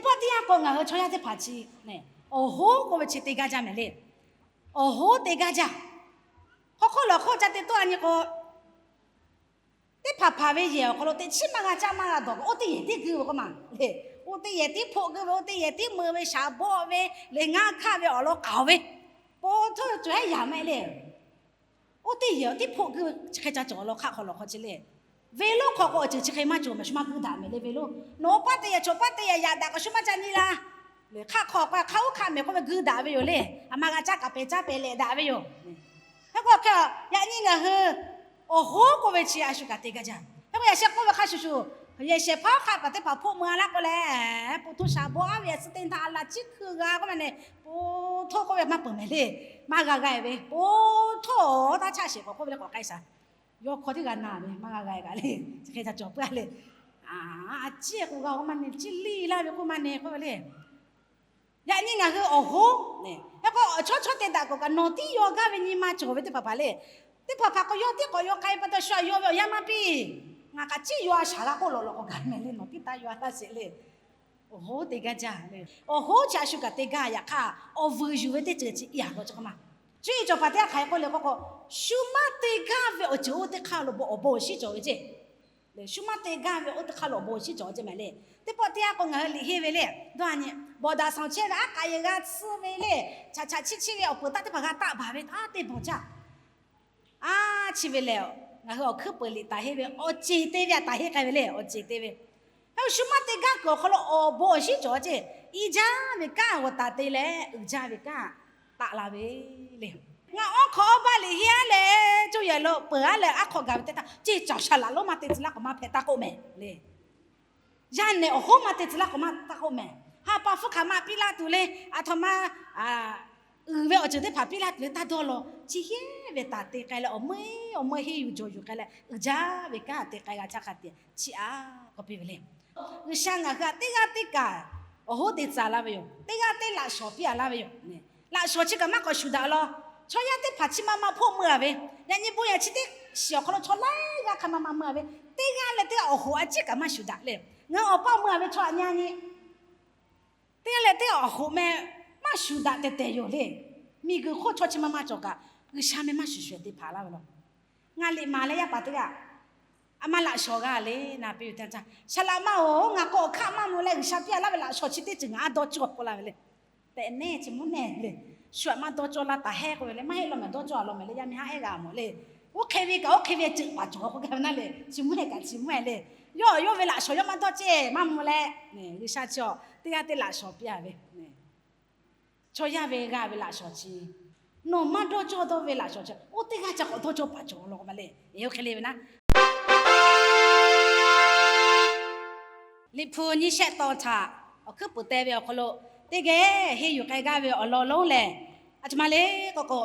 Paˆ teˇ yanˇ k'o ngaˬ hui chaw yaˇ teˇ hpaˍ chi, awˬ hoˉ k'oˆ ve chi te gaˇ jaˇ mehˍ le. Awˬ hoˉ te gaˇ jaˇ. Hk'aw hk'oˆ lawˬ hk'oˆ ca te tawˆ a nyi k'o, teˇ hpaˍ hpaˍ ve yehˬ awˬ hk'aw lo teꞈ chiˉ maˇ g'a caˇ maˇ g'a dawˬ, oˇ teˇ yehˬ tiˉ gui ve k'oˆ ma le. Oˇ teˇ yehˬ tiˉ hpoˆ gui ve, oˇ teˇ yehˬ tiˉ meuꞈ ve, shaˍ bawˆ ve, leh ngaˇ hkaˆ ve awˬ lawn k'aoˍ ve, po htoˇ cawˬ heˉ yaꞈ mehˆ le. Oˇ teˇ yehˬ tiˉ hpoˆ gui ve chi hk'e ca cawˬ awˬ lawn hk'aˆ hk'aw lawˬ hk'aw chi le. Ve lonˉ hk'aw k'o awˬ ceuˬ chi hk'e maˇ cawˬ mehˍ, shu maˇ gui daꞈ mehˍ le ve lonˉ. Nawˬ paˆ teˇ yehˬ chaw paˆ teˇ yehˬ yaꞈ daꞈ kaꞈ shu maˇ ca nyi la. Hk'aˆ hk'aw k'o hk'aˇ uˉ hk'aˆ mehˍ k'oˆ ve gui daꞈ ve yoˬ le. A ma g'a caˇ kaꞈ pehˬ caˇ pehˬ lehˬ daꞈ ve yoˬ. Hk'e k'o yaꞈ nyi ngaˬ hui awˬ hoˉ k'oˆ ve chi a shu kaꞈ te gaˇ jaˇ. Hk'e k'o yaꞈ sheh k'oˆ ve hk'a shuˍ shuˍ, yehˬ shehˍ hpaˇ hk'a kaꞈ teˇ hpaˍ hpoˆ meuꞈ a laˇ k'o leh, po htoˇ shaˍ bawˆ a ve a suh teˇ htaˇ a laˬ chiˉ hkui g'a k'oˆ ma ne, po htoˇ k'oˆ ve maˇ peuˬ mehˍ le. Maˇ g'a g'a ve po htoˇ taˇ chaˆ sheˍ k'awꞈ k'oˆ ve le k'awꞈ k'ai shaˍ. Yawˇ hk'aw teˇ g'aˇ na ve maˇ g'a g'a kaꞈ le, chi hk'e ca cawˬ puiˉ a le. A ciˉ k'o g'a k'oˆ ma ne, ciˉ liˇ laˇ ve k'oˆ ma ne k'oˆ ve le. Yaꞈ nyi ngaˬ hui awˬ hoˉ, hk'e k'o awˬ chawˇ chawˇ te daꞈ k'o kaꞈ nawˬ tiˉ yaw gaˇ ve nyi ma cawˬ ve teˇ hpaˍ hpaˍ le. Teˇ hpaˍ hpaˍ k'o yawˇ tiˉ k'awꞈ yaw k'ai pa taw shu a yaw ve awˬ yanˇ maˇ piˇ. Ngaˬ kaꞈ ciˉ yaw a shaˍ g'a k'oˆ lawꞈ lawꞈ k'awꞈ gaˬ mehˍ le, nawˬ tiˉ taˇ yaw a taˇ sheˍ le. Awˬ hoˉ te gaˇ jaˇ le. Awˬ hoˉ chi a shu kaꞈ te gaˇ yaꞈ hk'aˇ, awˬ vuiˬ yuˬ ve teˇ ceuˬ chi yaꞈ k'o chi k'oˆ ma. Cuˇ yiˍ cawˬ hpaˍ teˇ g'aˇ hk'aˬ hk'e k'oˆ le k'oˆ k'o, shu maˇ te gaˇ ve awˬ ceuˬ oˇ teˇ hk'aˇ lo awˬ bon awˬ shinˉ cawˬ ve ceˇ. Shu maˇ te gaˇ ve oˇ teˇ hk'aˇ lo awˬ bon awˬ shinˉ cawˬ ve ceˇ mehˍ le. Teˇ pawˆ teˇ yanˇ k'o ngaˬ hui liꞈ henˇ ve le, dawˇ a nyi, bawˬ daꞈ sanˍ chehˇ ve aˉ k'aꞈ yehˬ g'a tsuhˇ ve le, chaꞈ chaꞈ chiˇ chiˇ ve awˬ peuˬ taˇ teˇ hpaˍ g'a taˆ baˬ ve taˇ te bawˬ jaˇ. A, chi ve lehˬ, ngaˬ hui awˬ hkuiˉ peuˬ liꞈ taˍ henˇ ve awˬ ceˬ te ve a taˍ henˇ k'ai ve le, awˬ ceˬ te ve. Shu maˇ te gaˇ kuiˬ awˬ hk'aw lo awˬ bon awˬ shinˉ cawˬ ceˇ. Iˉ jaˇ ve kanˉ g'awˬ taˍ te leh uiˍ jaˇ ve kanˉ taˆ la ve le. Ngaˬ awˉ hk'awꞈ awˇ baˆ liꞈ henˇ a leh, coˇ yehˬ lo peuˬ a leh aˉ hk'aw gaˬ ve teˇ htaˇ, ceˇ caˬ shaˍ laꞈ lonˉ maˇ te tcuh laˇ k'awꞈ maˇ hpehꞈ taˇ k'oˆ mehˍ le. Yaˇ nehˬ awˬ hoˉ maˇ te tcuh laˇ k'awꞈ maˇ taˇ k'oˆ mehˍ. Ha pa hpfuhˇ hk'aˬ ma piˇ laˇ tuˬ le, aˬ htoꞈ ma uiˍ ve awˬ ceuˬ teˇ hpaˍ piˇ laˇ tuˬ le taˇ dawˇ law. Chi hk'e ve taˍ te k'ai leh awˬ meuˇ awˬ meuˇ henˇ yuˬ jawˬ yuˬ k'ai leh uiˍ jaˇ ve kanˉ te k'ai g'a caˇ hk'a te chi a k'oˆ piˇ ve le. G'uiˬsha ngaˬ hui htaꞈ teˇ g'aˇ teˇ kaꞈ awˬ hoˉ te tcuh laˇ ve yoˬ. Teˇ g'aˇ teˇ laꞈ shawnˍ piˇ a laˇ ve yoˬ. Laꞈ shawnˍ chi kaꞈ maˇ k'awꞈ shuˍ daꞈ law. Chaw yaˇ teˇ hpaˍ chi ma ma hpoˆ meuˇ a ve, yaꞈ nyi bon yaꞈ chi teˇ shiˍ awˬ hk'aw lo chaw laiˉ g'aˇ hk'a ma ma meuˇ a ve, teˇ g'aˇ leh teˇ g'aˇ awˬ hoꞈ a ciˉ kaꞈ maˇ shuˍ daꞈ le. Ngaˬ hui awˬ paˇ meuˇ a ve chaw htaꞈ nyi a nyi, teˇ g'aˇ leh teˇ g'aˇ awˬ hoꞈ meh maˇ shuˍ daꞈ tehˬ tehˬ yoˬ le. Miˬguiˬ hk'oˆ chaw chi ma ma cawˬ kaꞈ, G'uiˬsha meh maˇ shuˍ shuˍ te hpanˍ laˇ ve law. Ngaˬ liꞈ maˍ leh yaˇ paˍ teˇ g'aˇ a ma laꞈ shawnˍ g'a le na piˇ ve teˇ yanˇ, Saˍ laꞈ ma-oˬ, ngaˬ k'awꞈ hk'aˆ maˇ mvuh leh G'uiˬsha piˇ a laˇ ve laꞈ shawnˍ chi teˇ ceuˬ ngaˬ a dawˇ cawˇ k'oˆ laˇ ve le. Tehꞈ nehˇ chi mvuhˇ nehˇ le. Shu htaꞈ maˇ dawˇ cawˇ laˇ taˍ hehˉ k'oˆ ve le. Maˇ heˆ law mehˍ, dawˇ cawˇ a law mehˍ le, yaˇ miˇ haˉ ehˉ g'a mawˬ le. Oˇ hk'e ve kaꞈ oˇ hk'e ve ceuˬ paˍ cawˬ k'oˆ gaˇ ve naˉ le. Chi mvuhˇ ehˉ kaꞈ chi mvuhˇ ehˉ le. Yawˇ yawˇ ve laꞈ shawnˍ yawˇ maˇ dawˇ ceˇ maˇ mvuh leh, G'uiˬsha chi teˇ g'aˇ teˇ laꞈ shawnˍ piˇ a ve. Chaw yaˇ ve g'a ve laꞈ shawnˍ chi, nawˬ maˇ dawˇ cawˇ dawˇ ve laꞈ shawnˍ chi, oˇ teˇ g'aˇ ca k'awꞈ dawˇ cawˇ paˍ cawˬ law k'o ma le. Oˇ hk'e le ve naˉ, Liꞈ hpu nyiˇ shehˆ taw htaꞈ awˬ hkuiˉ puiˍ te ve awˬ hk'aw lo teˇ geh henˇ yuˬ k'ai gaˇ ve awˬ lawn lonˉ lehˬ, a htoꞈ ma le k'oˆ k'o,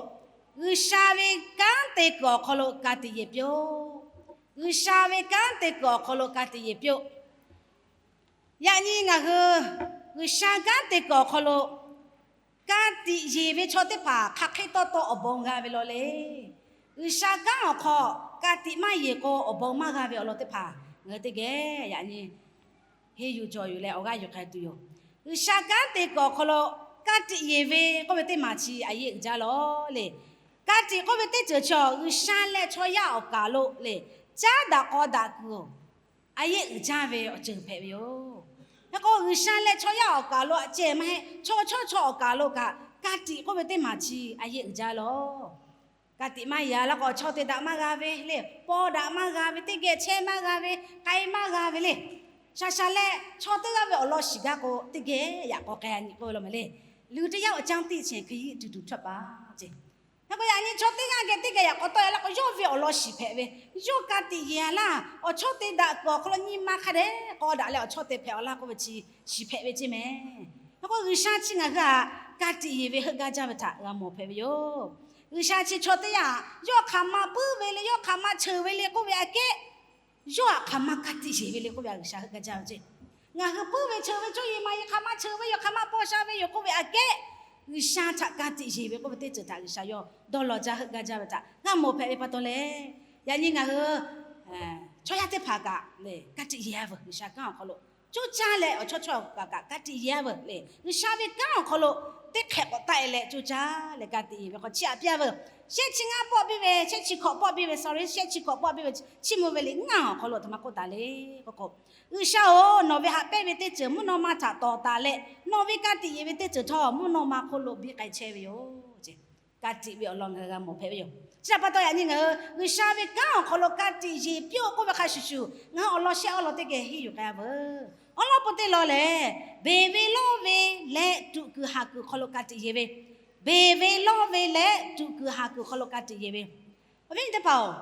G'uiˬsha ve kanˉ te kuiˬ awˬ hk'aw lo ka tiꞈ yeˬ piˇ-oˆ. G'uiˬsha ve kanˉ te kuiˬ awˬ hk'aw lo ka tiꞈ yeˬ piˇ-oˆ. Yaꞈ nyi ngaˬ hui G'uiˬsha kanˉ te kuiˬ awˬ hk'aw lo ka tiꞈ yeˬ ve chaw teˇ hpaˍ hk'aˬ hk'e tawˇ tawˇ awˬ bon g'a ve law le. G'uiˬsha kanˉ awˬ hk'aw ka tiꞈ maˇ yeˬ k'o awˬ bon maˇ g'a ve awˬ lawn teˇ hpaˍ ngaˬ hui teˇ geh yaꞈ nyi henˇ yuˬ cawˬ yuˬ leh awˬ g'aˇ yuˬ k'ai tuˬ yoˬ. G'uiˬsha kanˉ te kuiˬ awˬ hk'aw lo ka tiꞈ yeˬ ve k'oˆ ve teˇ maˬ chi a yehˬ uiˍ jaˇ law le. Ka tiꞈ k'oˆ ve teˇ ceuˬ chi G'uiˬsha leh chaw yaˇ awˬ kaˍ lo le, caˉ daꞈ k'aw daꞈ kuiˬ a yehˬ uiˍ jaˇ ve awˬ ceuˬ hpehꞈ ve yoˬ. Hk'e k'o G'uiˬsha leh chaw yaˇ awˬ kaˍ lo a ceh maˇ heˆ, chaw chawˇ chaw awˬ kaˍ lo kaꞈ ka tiꞈ k'oˆ ve teˇ maˬ chi a yehˬ uiˍ jaˇ law. Ka tiꞈ maˇ yeˬ a laˇ k'o chaw te daꞈ maˇ g'a ve le, paw daꞈ maˇ g'a ve, teˇ geh chehˇ maˇ g'a ve, k'ai maˇ g'a ve le. Shaˍ shaˍ leh chaw teˇ g'aˇ ve awˬ lawn shiˍ gaˇ k'o teˇ geh yaꞈ k'aw k'ai a nyi k'oˆ ve law mehˍ le. လူတစ်ယောက်အကြောင်းသိချင် ခရီးအတူတူထွက်ပါ Hk'e k'o yaꞈ nyi chaw teˇ g'aˇ geh teˇ geh yaꞈ k'aw tawˆ e laˇ k'o yawˇ ve awˬ lawn shiˍ hpehꞈ ve, yawˇ ka tiꞈ yeˬ a laˇ, awˬ chawˇ te daꞈ kuiˬ awˬ hk'aw lo nyi ma hk'a dehꞈ k'aw daꞈ leh awˬ chawˇ te hpehꞈ a laˇ k'oˆ ve chi shiˍ hpehꞈ ve ceˇ mehˍ. Hk'e k'o G'uiˬsha chi ngaˬ hui htaꞈ ka tiꞈ yeˬ ve heuˆ gaˇ jaˇ ve htaꞈ g'a mawˬ hpehꞈ ve yoˬ. G'uiˬsha chi chaw teˇ g'aˇ yawˇ hk'aˬ ma puiˉ ve le, yawˇ hk'aˬ ma cheuˬ ve le k'oˆ ve aꞈ kehˉ, yawˇ htaꞈ hk'aˬ ma ka tiꞈ yeˬ ve le k'oˆ ve a G'uiˬsha heuˆ gaˇ jaˇ ve ceˇ. Ngaˬ hui puiˉ ve cheuˬ ve cuˇ yiˍ maˍ yiˍ hk'aˬ ma cheuˬ ve yoˬ, hk'aˬ ma paw sha ve yoˬ k'oˆ ve aꞈ kehˉ, G'uiˬsha htaꞈ ka tiꞈ yeˬ ve k'oˆ ve teˇ ceuˬ htaꞈ G'uiˬsha yawˇ dawˇ law jaˇ heuˆ gaˇ jaˇ ve htaꞈ g'a mawˬ hpehꞈ ve pa taw leh, yaꞈ nyi ngaˬ hui chaw yaˇ teˇ hpaˍ kaꞈ le ka tiꞈ yeˬ a veuˬ G'uiˬsha kanˉ awˬ hk'aw lo coˇ caˇ leh awˬ chawˇ chawˇ kaꞈ kaꞈ ka tiꞈ yeˬ-a veuˬ le. G'uiˬsha ve kanˉ awˬ hk'aw lo teˇ hk'ehꞈ k'awꞈ taˆ-e leh coˇ caˇ leh ka tiꞈ yeˬ ve k'awꞈ chiˇ aꞈ piˇ-a veuˬ. Shehˆ chi ngaˇ pawˆ biˇ ve, shehˆ chi hkawꞈ pawˆ biˇ ve, sorry, shehˆ chi hkawꞈ pawˆ biˇ ve, chiˇ mvuh ve liꞈ ngaˇ awˬ hk'aw lo aˬ htoꞈ ma k'oˆ taˍ le k'o k'o, G'uiˬsha-oˬ, nawˬ ve haꞈ pehnˇ ve teˇ ceuˬ mvuhˇ naw ma htaꞈ tawˍ taˍ leh, nawˬ ve ka tiꞈ yeˬ ve teˇ ceuˬ htawˇ mvuhˇ naw ma hk'oˆ lo biˇ k'ai chehˇ ve yoˬ. Ka tiꞈ ve awˬ lawn ngaˬ hui g'a mawˬ hpehꞈ ve yoˬ. Chi htaꞈ pa taw yaꞈ nyi ngaˬ hui G'uiˬsha ve kanˉ awˬ hk'aw lo ka tiꞈ yeˬ piˇ-oˆ k'oˆ ve hk'a shuˍ shuˍ, ngaˬ hui awˬ lawn shehˆ awˉ lawn teˇ geh henˇ yuˬ k'ai-a veuˬ. Awˉ lawˉ pon teˇ lawn lehˬ, beˬ ve lawˇ ve leh tuꞈ kuiˬ haˍ kuiˬ hk'aw lo ka tiꞈ yeˬ ve, beˬ ve lawˇ ve leh tuꞈ kuiˬ haˍ kuiˬ hk'aw lo ka tiꞈ yeˬ ve, awˬ viˉ teˇ hpaˍ-oˬ,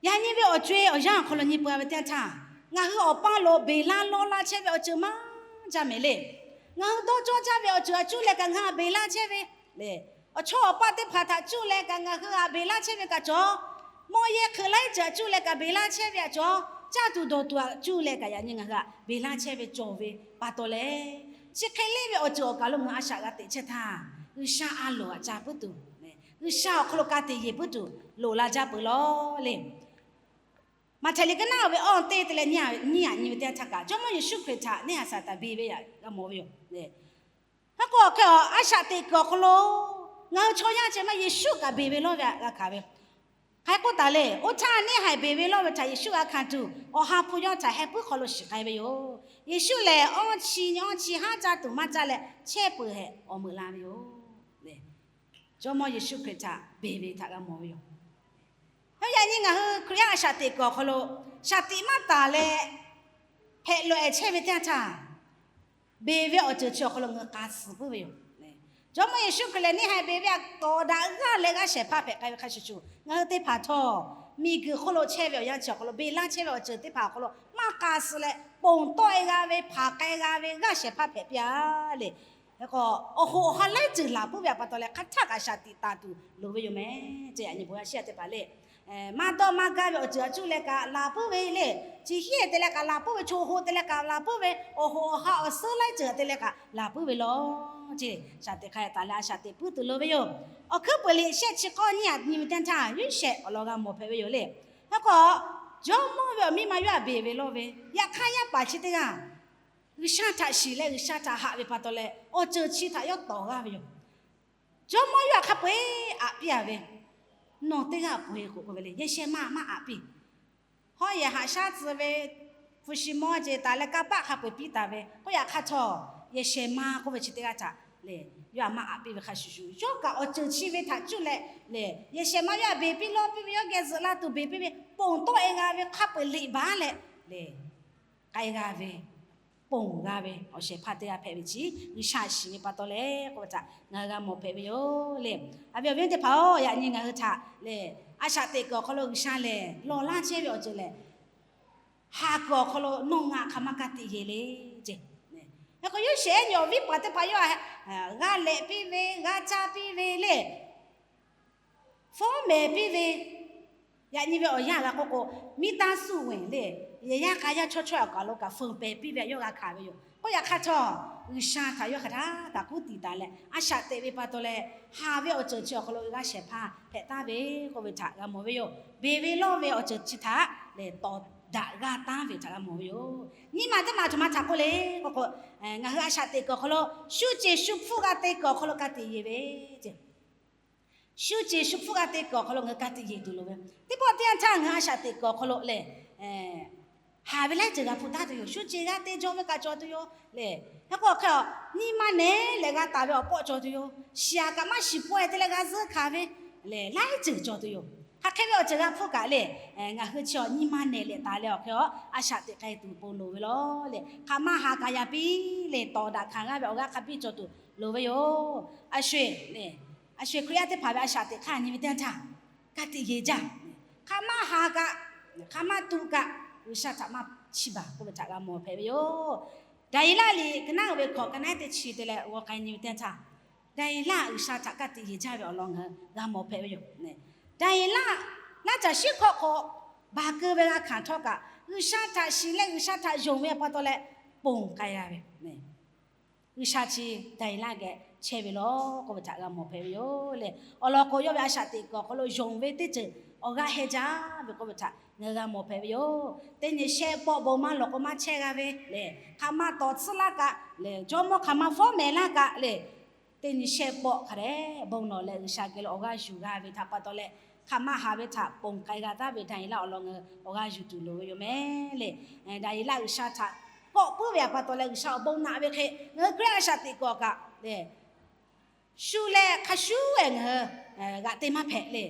yaꞈ nyi ve awˬ co-e awˬ yanˇ awˬ hk'aw lo nyi peuˬ-a ve teˇ yanˇ htaˇ, ngaˬ hui awˬ paˇ lo beˬ laˇ lawˇ laˇ chehˇ ve awˬ ceuˬ maˇ jaˇ mehˍ le. Ngaˬ hui dawˇ cawˇ jaˇ ve awˬ ceuˬ a cuˇ leh kaꞈ ngaˬ hui beˬ laˇ chehˇ ve le. Awˬ chawˇ awˬ paˇ teˇ hpaˍ htaꞈ cuˇ leh kaꞈ ngaˬ hui htaꞈ beˬ laˇ chehˇ ve kaꞈ cawˬ. Mawˇ yehˇ hk'eꞈ laiˉ ceuˬ a cuˇ leh kaꞈ beˬ laˇ chehˇ ve a cawˬ. Caˇ tuˬ dawˬ tuˬ a cuˇ leh kaꞈ yaꞈ nyi ngaˬ hui htaꞈ beˬ laˇ chehˇ ve cawˬ ve pa taw leh, chi hk'e leˇ ve awˬ ceuˬ awˬ kaˬ lo ngaˬ hui a shaꞈ g'a teꞈ chehˇ htaˇ, G'uiˬsha a loˍ aꞈ ca puiˉ tuˬ, G'uiˬsha awˬ hk'aw lo ka tiꞈ yeˬ puiˉ tuˬ loˍ la jaˇ peuˬ lawˬ le. Maꞈhtehˍ liꞈ ka naˉ-oˬ ve awˇ teˇ te leh nyiˇ aꞈ nyi ve teˇ yanˇ htaˇ kaꞈ, Jawˇmawˇ Yeˍsuˆ Hkriꞈ htaꞈ neˇ haiˬ Saˍtanˍ beˬ ve yaꞈ g'a mawˬ ve yoˬ. Hk'e k'o, hk'e a shaꞈ teꞈ kuiˬ awˬ hk'aw lo ngaˬ hui chaw yaˇ ceh maˇ Yeˍsuˆ kaꞈ beˬ ve lawˇ ve htaꞈ g'a hkanˍ ve. Hk'e k'oˆ taˍ le, oˇ htaˇ neˇ haiˬ beˬ ve lawˇ ve htaꞈ Yeˍsuˆ g'a hkanˍ tuˬ, Awˬ ha hpu yawˇ htaꞈ heh puiˉ hk'aw lo shiˍ k'ai ve yoˬ. Yeˍsuˆ lehˬ, awˇ chi nyi awˇ chi haˉ caˇ tuˬ maˇ caˇ leh chehˇ peuˬ hehꞈ awˬ meuꞈ la ve yoˬ. Jawˇmawˇ Yeˍsuˆ Hkriꞈ htaꞈ beˬ ve htaꞈ g'a mawˬ ve yoˬ. Yaꞈ nyi ngaˬ hui Hkriꞈ yaˇ a shaꞈ teꞈ kuiˬ awˬ hk'aw lo shaˍ tiꞈ maˇ taˍ leh hpehꞈ loꞈ-ehˍ chehˇ ve teˇ yanˇ htaˇ, beˬ ve awˬ ceuˬ chi awˬ hk'aw lo ngaˬ hui k'a suh puiˉ ve yoˬ. Jawˇmawˇ Yeˍsuˆ Hkriꞈ lehˬ, neˇ haiˬ beˬ ve htaꞈ tawˍ daꞈ g'aˇ leh g'aˇ shehˍ hpaˇ hpehꞈ k'ai ve hk'a shuˍ shuˍ, ngaˬ hui teˇ hpaˍ htawˇ miˬguiˬ hk'oˆ lo chehˇ ve awˬ yanˇ chi awˬ hk'aw lo beˬ laˇ chehˇ ve awˬ ceuˬ teˇ hpaˍ awˬ hk'aw lo maˇ k'a suh leh ponˬ tawˆ-e g'a ve, hpanˍ k'ai g'a ve g'aˇ shehˍ hpaˇ hpehꞈ piˇ-a le. Hk'e k'o, awˬ hoꞈ awˬ ha laiˉ ceuˬ laˬ puiˉ ve htaꞈ pa taw leh hk'aˬ htaˇ kaꞈ shaˍ tiꞈ taˍ tuˬ loˍ ve yoˬ mehˍ. Chi yaꞈ nyi bon yaˇ shiˉ yaˇ teˇ hpaˍ le, maˇ dawˇ maˇ gaˇ ve awˬ ceuˬ a cuˇ leh kaꞈ laˬ puiˉ ve le. Chi hiˉ te leh kaꞈ laˬ puiˉ ve, chaw hoꞈ te leh kaꞈ laˬ puiˉ ve, awˬ hoꞈ awˬ ha awˬ suhˉ laiˉ ceuˬ te leh kaꞈ laˬ puiˉ ve lawˬ. Chi shaˍ tiꞈ hk'a taˍ leh a shaꞈ teꞈ puiˉ tuˬ loˍ ve yoˬ. Awˬ hkuiˉ peuˬ liꞈ shehˆ chi k'awˇ nyiˇ aꞈ nyi ve teˇ yanˇ htaˇ, Yoˇsehꞈ awˬ lawn g'a mawˬ hpehꞈ ve yoˬ le. Hk'e k'o, Jawˇmawˇ ve awˬ miˇ ma yawˇ htaꞈ beˬ ve lawˇ ve, yaꞈ hk'aˇ yaˇ paˍ chi teˇ g'aˇ G'uiˬsha htaꞈ shiˍ leh G'uiˬsha htaꞈ haꞈ ve pa taw leh, awˬ ceuˬ chi htaꞈ yawˇ tawˍ g'aˇ ve yoˬ. Jawˇmawˇ yawˇ htaꞈ hk'a peu-eˬ aꞈ piˇ-a ve, nawˬ teˇ g'aˇ peuˬ-e k'oˆ ve le, yehˬ shehˍ ma maˇ aꞈ piˇ. Hawˉ yehˬ haꞈ shaˉ tcuh ve hpu shi mawˇ ce taˍ leh kanˇ paˆ hk'a peu-eˬ piˇ taˍ ve k'oˆ, yaꞈ hk'aˇ htawˇ yehˬ shehˍ ma k'oˆ ve chi teˇ g'aˇ htaꞈ le, yawˇ htaꞈ maˇ aꞈ piˇ ve hk'a shuˍ shuˍ, yawˇ kaꞈ awˬ ceuˬ chi ve htaꞈ cuˇ leh le, yehˬ shehˍ ma yawˇ htaꞈ beˬ piˇ lawˇ piˇ ve, yawˇ geh zuhꞈ la tuˬ beˬ piˇ ve, ponˬ tawˆ-e g'a ve, hk'a peu-eˬ liꞈ baˬ leh le, k'ai g'a ve, ponˬ g'a ve awˬ shehˍ hpaˇ teˇ g'aˇ hpehꞈ ve chi, G'uiˬsha shiˍ ve pa taw leh k'oˆ ve htaꞈ ngaˬ hui g'a mawˬ hpehꞈ ve yoˬ le. Awˬ viˉ awˬ nyi teˇ hpaˍ-oˬ, yaꞈ nyi ngaˬ hui htaꞈ le, a shaꞈ teꞈ kuiˬ awˬ hk'aw lo G'uiˬsha lehˬ lawˬ laˇ chehˇ ve awˬ ceuˬ lehˬ, haˍ kuiˬ awˬ hk'aw lo nawˬ ngaˬ hk'aˬ ma ka tiꞈ yeˬ le ce. Hk'e k'o, Yoˇsehꞈ nyi awˬ viˉ paˍ teˇ hpaˍ yawˇ g'a lehꞈ piˇ ve, g'a caˇ piˇ ve le, fawˉ mehˍ piˇ ve, yaꞈ nyi ve awˬ yanˇ g'a k'oˆ k'o, miˇ taˇ suˆ ve le, yehˬ yaˇ k'a yaˇ chawˇ chaweh awˬ kaˬ lo kaꞈ feu pehˍ piˇ ve yawˇ g'a hkanˍ ve yoˬ. K'oˆ yaꞈ hk'aˇ htawˇ, G'uiˬsha htaꞈ yawˇ hk'aˬ htaˇ kaꞈ kuˉ tiˍ taˍ leh a shaꞈ teꞈ ve pa taw leh, haˍ ve awˬ ceuˬ chi awˬ hk'aw lo g'a shehˍ hpaˇ hpehꞈ taˍ ve k'oˆ ve htaꞈ g'a mawˬ ve yoˬ. Beˬ ve lawˇ ve awˬ ceuˬ chi htaꞈ lehˬ tawˍ daꞈ g'a taˍ ve htaꞈ g'a mawˬ ve yoˬ. Nyi ma teˇ ma htoꞈ ma htaꞈ k'oˆ le k'oˆ k'o, ngaˬ hui a shaꞈ teꞈ kuiˬ awˬ hk'aw lo shu ceˬ shu hpfuhˆ g'a te kuiˬ awˬ hk'aw lo ka tiꞈ yeˬ ve ce. Shu ceˬ shu hpfuhˆ g'a te kuiˬ awˬ hk'aw lo ngaˬ hui ka tiꞈ yeˬ tuˬ loˍ ve. Teˇ pawˆ teˇ yanˇ htaˇ ngaˬ hui a shaꞈ teꞈ kuiˬ awˬ hk'aw lo lehˬ, haˍ ve laiˉ ceuˬ g'a hpuˇ taˉ tuˬ yoˬ. Shu ceˬ g'a te jaw ve kaꞈ cawˬ tuˬ yoˬ lehˬ. Hk'e k'o, hk'e a, nyi ma nehˬ leh g'a taˍ ve awˬ pawˆ cawˬ tuˬ yoˬ. Shiˍ-aꞈ kaꞈ maˇ shiˍ pawehˇ te leh g'a zuhˆ hkanˍ ve lehˬ, laiˉ ceuˬ cawˬ tuˬ yoˬ. Hk'aˬ hk'e ve awˬ ceuˬ g'a hpuˇ kaꞈ lehˬ, ngaˬ hui chi awˬ nyi ma nehˬ leh taˍ leh awˬ hk'e a, a shaꞈ teꞈ k'ai tuˬ bon loˍ ve lawˬ lehˬ, hk'aˬ ma haˍ kaꞈ yaꞈ piˇ lehˬ, tawˍ daꞈ hkanˍ g'a ve awˬ g'aˇ hk'a biˇ cawˬ tuˬ loˍ ve yoˬ. A sho-eˬ lehˬ, a sho-eˬ Hkriꞈ yaˇ teˇ hpaˍ ve a shaꞈ teꞈ hk'aˇ nyi ve teˇ yanˇ htaˇ, ka tiꞈ yeˬ jaˇ. Hk'aˬ ma haˍ kaꞈ, hk'aˬ ma tuꞈ kaꞈ, G'uiˬsha htaꞈ maˇ chiˇ baˬ k'oˆ ve htaꞈ g'a mawˬ hpehꞈ ve yoˬ. Daˍyeˍlaˆ liꞈ ka naˉ uiˍ ve hkawꞈ ka naˉ teˇ chi te leh g'aw k'ai nyi ve teˇ yanˇ htaˇ, Daˍyeˍlaˆ G'uiˬsha htaꞈ ka tiꞈ yeˬ jaˇ ve awˬ lawn ngaˬ hui g'a mawˬ hpehꞈ ve yoˬ. Daˍyeˍlaˆ laˇ caˬ shiˉ hkawꞈ hk'aw baˬ keu ve g'a hkanˍ htawˇ kaꞈ, G'uiˬsha htaꞈ shiˍ leh G'uiˬsha htaꞈ yonˍ ve pa taw leh ponˬ k'ai g'a ve G'uiˬsha chi Daˍyeˍlaˆ geh chehˇ ve lawˬ k'oˆ ve htaꞈ g'a mawˬ hpehꞈ ve yoˬ lehˬ. Awˬ lawn k'o, yawˇ ve a shaꞈ teꞈ kuiˬ awˬ hk'aw lo yonˍ ve teˇ ceuˬ awˬ g'aˇ heh jaˇ ve k'oˆ ve htaꞈ ngaˬ hui g'a mawˬ hpehꞈ ve yoˬ. Teˇ nyi shehˆ pawˆ bon maˇ lawˬ k'o maˇ chehˇ g'a ve lehˬ, hk'aˬ ma tawˍ tsuhˇ laˇ kaꞈ lehˬ, jawˇmawˇ hk'aˬ ma fawˉ mehˍ laˇ kaꞈ lehˬ, teˇ nyi shehˆ pawˆ hk'a dehꞈ bon lawˬ leh G'uiˬsha geh lo awˬ g'aˇ yuˬ g'a ve htaꞈ pa taw leh, hk'aˬ ma haˍ ve htaꞈ ponˬ k'ai g'a taˉ ve Daˍyeˍlaˆ awˬ lawn ngaˬ hui awˬ g'aˇ yuˬ tuˬ loˍ ve yoˬ mehˍ le. Daˍyeˍlaˆ G'uiˬsha htaꞈ kawˆ puiˉ ve htaꞈ pa taw leh G'uiˬsha awˬ bon naꞈ ve hk'e ngaˬ hui Hkriꞈ yaˇ a shaꞈ teꞈ kuiˬ awˬ kaꞈ lehˬ, shu leh hk'a shuˉ eh ngaˬ hui g'aꞈ te maˇ hpehꞈ le.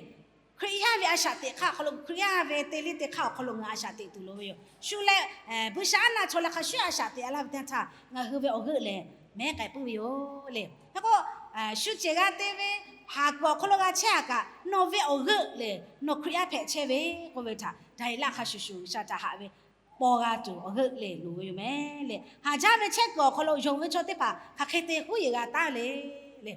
Hkriꞈ yaˇ ve a shaꞈ teꞈ hk'aˇ awˬ hk'aw lo, Hkriꞈ yaˇ ve te liˇ te hk'aˇ awˬ hk'aw lo ngaˬ hui a shaꞈ teꞈ tuˬ loˍ ve yoˬ. Shu leh buiˇshaˆaˉnaˆ chaw leh hk'a shuˉ a shaꞈ teꞈ a laˇ ve teˇ yanˇ htaˇ ngaˬ hui ve awˬ g'euˆ lehˬ mehˉ k'ai puiˉ ve yoˬ le. Hk'e k'o, shu ceuˬ g'a te ve haˍ kuiˬ awˬ hk'aw lo g'a chehˇ a kaꞈ, nawˬ ve awˬ g'euˆ lehˬ nawˬ Hkriꞈ yaˇ hpehꞈ chehˇ ve k'oˆ ve htaꞈ Daˍyeˍlaˆ hk'a shuˍ shuˍ G'uiˬsha htaꞈ haꞈ ve paw g'a tuˬ awˬ g'euˆ lehˬ loˍ ve yoˬ mehˍ le. Haˍ jaˇ ve chehˇ kuiˬ awˬ hk'aw lo yonˍ ve chaw teˇ hpaˍ hk'aˬ hk'e te huˉ yeˬ g'a taˉ le le.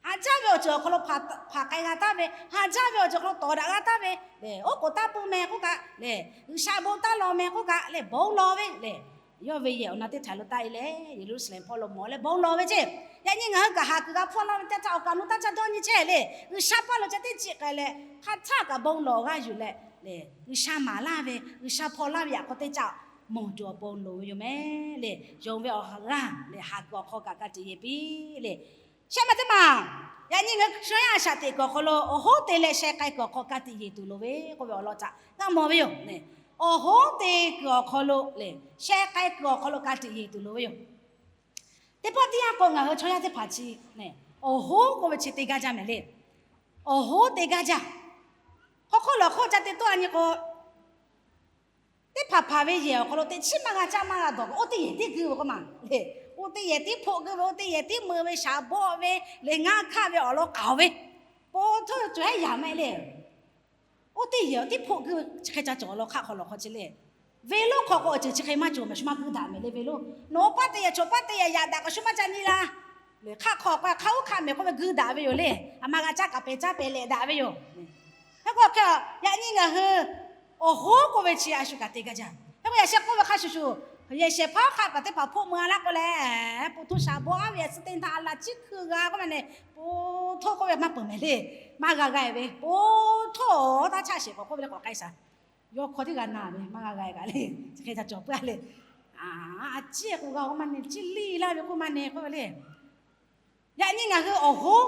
Haˍ jaˇ ve awˬ ceuˬ awˬ hk'aw lo hpaˍ k'ai g'a taˉ ve, haˍ jaˇ ve awˬ ceuˬ awˬ hk'aw lo tawˍ daꞈ g'a taˉ ve lehˬ, oˉ k'oˍ taˇ pun meh k'oˆ kaꞈ lehˬ, G'uiˬsha bon taˇ lawˬ meh k'oˆ kaꞈ lehˬ, bon lawˬ ve lehˬ, yawˇ ve yehˬ awˬ na teˇ htaꞈ lo taˆ e leh Yeˍruˆsaˍlehnˍ hpawˇ lo mawˬ leh bon lawˬ ve ceˇ. Yaꞈ nyi ngaˬ hui kaꞈ haˍ kuiˬ g'a hpawˇ laˇ ve teˇ yanˇ htaˇ awˬ kaˍ nu taˇ caˇ dawˇ nyi chehˇ le. G'uiˬsha paˇ lo ca teˇ ciˆ k'ai leh hk'aˬ htaˇ kaꞈ bon lawˬ g'aˇ yuˬ leh lehˬ, G'uiˬsha maˍ laˇ ve, G'uiˬsha hpawˇ laˇ ve yaꞈ k'aw teˇ caˆ mawˬ tuˬ awˬ pon loˍ ve yoˬ mehˍ le. Yonˍ ve awˬ g'aˇ lehˬ haˍ kuiˬ awˬ hk'aw kaꞈ ka tiꞈ yeˬ piˇ le. Shehˆ maˬ teˇ maˬ, yaꞈ nyi ngaˬ hui Hkriꞈ yaˇ a shaꞈ teꞈ kuiˬ awˬ hk'aw lo awˬ hoˉ te leh sheh k'ai kuiˬ awˬ hk'aw ka tiꞈ yeˬ tuˬ loˍ ve k'oˆ ve awˬ lawn htaꞈ g'a mawˬ ve yoˬ. Awˬ hoˉ te kuiˬ awˬ hk'aw lo lehˬ, sheh k'ai kuiˬ awˬ hk'aw lo ka tiꞈ yeˬ tuˬ loˍ ve yoˬ. Teˇ pawˆ teˇ yanˇ k'o ngaˬ hui chaw yaˇ teˇ hpaˍ chi awˬ hoˉ k'oˆ ve chi te gaˇ jaˇ mehˍ le. Awˬ hoˉ te gaˇ jaˇ. Hk'aw hk'oˆ lawˬ hk'oˆ ca te tawˆ a nyi k'o, teˇ hpaˍ hpaˍ ve yehˬ awˬ hk'aw lo teꞈ chiˉ maˇ g'a caˇ maˇ g'a dawˬ ve, oˇ teˇ yehˬ tiˉ gui ve k'oˆ ma le. Oˇ teˇ yehˬ tiˉ hpoˆ gui ve, oˇ teˇ yehˬ tiˉ mui ve, shaˍ bawˆ ve lehˬ, ngaˇ hkaˆ ve awˬ lawn k'aoˍ ve, po htoˇ cuˬ hehˉ yaꞈ mehˍ le. Oˇ teˇ yehˬ tiˉ hpoˆ gui ve chi hk'e ca cawˬ law hk'aˆ hk'aw lawˬ hk'aw chi le. Ve lonˉ hk'aw k'o awˬ ceuˬ chi hk'e maˇ cawˬ mehˍ, shu maˇ gui daꞈ mehˍ le ve lonˉ. Nawˬ oˇ paˉ teˇ yehˬ cawˬ paˉ teˇ yehˬ yaꞈ daꞈ kaꞈ shu maˇ ca nyi la. Lehˬ hk'aˆ hk'aw k'o hk'aˆ uˉ hk'aˆ mehˍ k'oˆ ve gui daꞈ ve yoˬ le. Aˬ ma g'a caˇ kaꞈ pehˬ caˇ pehˬ lehꞈ daꞈ ve yoˬ. Hk'e k'o hk'e, yaꞈ nyi ngaˬ hui awˬ hoˉ k'oˆ ve chi a shu kaꞈ te gaˇ jaˇ. Hk'e k'o yaꞈ sheh k'oˆ ve hk'a shuˍ shuˍ, yehˬ shehˍ hpaˇ hk'aˆ kaꞈ teˇ hpaˍ hpoˆ mui a laˇ k'o lehˬ, po htoˇ shaˍ bawˆ a ve suh teˇ htaˇ a laˬ chiˉ hkui g'a k'oˆ ma nehˬ, po htoˇ k'oˆ ve maˇ peuˬ mehˍ le. Maˇ g'a g'a ve, po htoˇ taˇ chaˆ sheˍ k'awꞈ k'oˆ ve le k'awꞈ k'ai shaˍ. Yawˇ hk'aw tiˉ g'a na ve maˇ g'a g'a kaꞈ le, chi hk'e ca cawˬ puiˉ a le. A ciˉ k'o g'a k'oˆ ma nehˬ, ciˉ liˇ laˇ ve k'oˆ ma nehˬ k'oˆ ve le. Yaꞈ nyi ngaˬ hui awˬ hoˉ,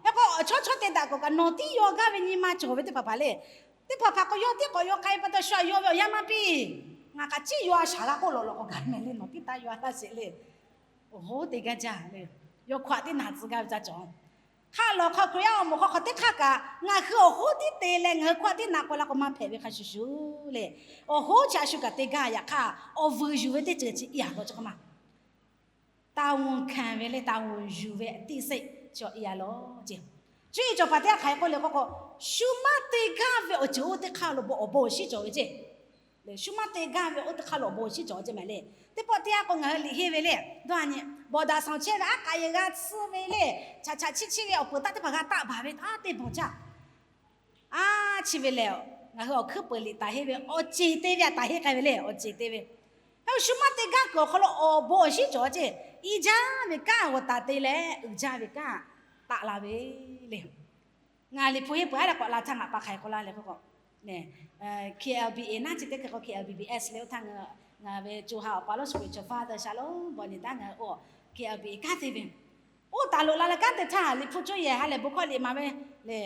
hk'e k'o awˬ chawˇ chawˇ te daꞈ k'awꞈ kaꞈ nawˬ tiˉ yaw gaˇ ve nyi ma cawˬ ve teˇ hpaˍ hpaˍ le. Teˇ hpaˍ hpaˍ k'o yawˇ tiˉ k'awꞈ yaw k'ai pa taw shu a yaw ve awˬ yanˇ maˇ piˇ. Ngaˬ kaꞈ ciˉ yaw a shaˍ g'a k'oˆ lawꞈ lawꞈ k'awꞈ gaˬ mehˍ le, nawˬ tiˉ taˇ yaw a laˇ sheˍ le. Awˬ hoˉ te gaˇ jaˇ le. Yawˇ hk'aw a tiˉ naˬ tcuh gaˇ ve ca cawˬ. Hk'aˆ lawˬ hk'aw Hkriꞈ yaˇ awˬ moˍ hk'aw hk'aˬ teˇ hk'aˇ kaꞈ ngaˬ hui awˬ hoˉ tiˉ te leh ngaˬ hui hk'aw a tiˉ naˬ k'oˆ laˇ k'o maˇ hpehꞈ ve hk'a shuˍ shuˍ le. Awˬ hoˉ chi a shu kaꞈ te gaˇ yaꞈ hk'aˇ awˬ vuiˬ yuˬ ve teˇ ceuˬ chi i a k'o ca k'oˆ ma တာဝန်ခံ ve le, တာဝန်ယူ ve သိစိတ် cawˬ i a lawˬ ceˇ. Cuˇ yiˍ cawˬ paˍ teˇ g'aˇ hk'aˬ hk'e k'oˆ le k'o k'o, shu maˇ te gaˇ ve awˬ ceuˬ oˇ teˇ hk'aˇ lo bon awˬ bon awˬ shinˉ cawˬ ve ceˇ. Shu maˇ te gaˇ ve oˇ teˇ hk'aˇ lo awˬ bon awˬ shinˉ cawˬ ceˇ mehˍ le. Teˇ pawˆ teˇ yanˇ k'o ngaˬ hui liꞈ henˇ ve le, dawˇ a nyi, bawˬ daꞈ sanˍ chehˇ ve aˉ k'aꞈ yehˬ g'a tsuhˇ ve le, chaꞈ chaꞈ chiˇ chiˇ ve awˬ peuˬ taˆ teˇ hpaˍ g'a taˆ baˬ ve taˇ te bawˬ jaˇ. A chi ve lehˬ, ngaˬ hui awˬ hkuiˉ peuˬ liꞈ taˍ henˇ ve awˬ ceˬ te ve htaꞈ taˍ henˇ k'ai ve le, awˬ ceˬ te ve. Hk'e shu maˇ te gaˇ kuiˬ awˬ hk'aw lo awˬ bon awˬ shinˉ cawˬ ceˇ. I jaˇ ve kanˉ g'awˬ taˍ te leh uiˍ jaˇ ve kanˉ taˆ la ve le. Ngaˬ liꞈ hpu henˇ peuˬ a leh k'awꞈ la htaˇ ngaˬ pa hk'aiˬ k'oˆ laˇ leh k'oˆ k'o, KLBA naˉ chi teˇ hk'e k'o KLBBS le oˇ htaˇ ngaˬ ve co ha awˬ pa lonˉ spiritual father shaˍ lonˉ bawˬ nyi taˉ ngaˬ hui oˇ KLBA kanˉ te ve. Oˇ taˍ loꞈ la leh kanˉ te htaˇ liꞈ hpu cuˇ yehˬ ha lehˬ bon hkawˇ liꞈ maˍ ve le.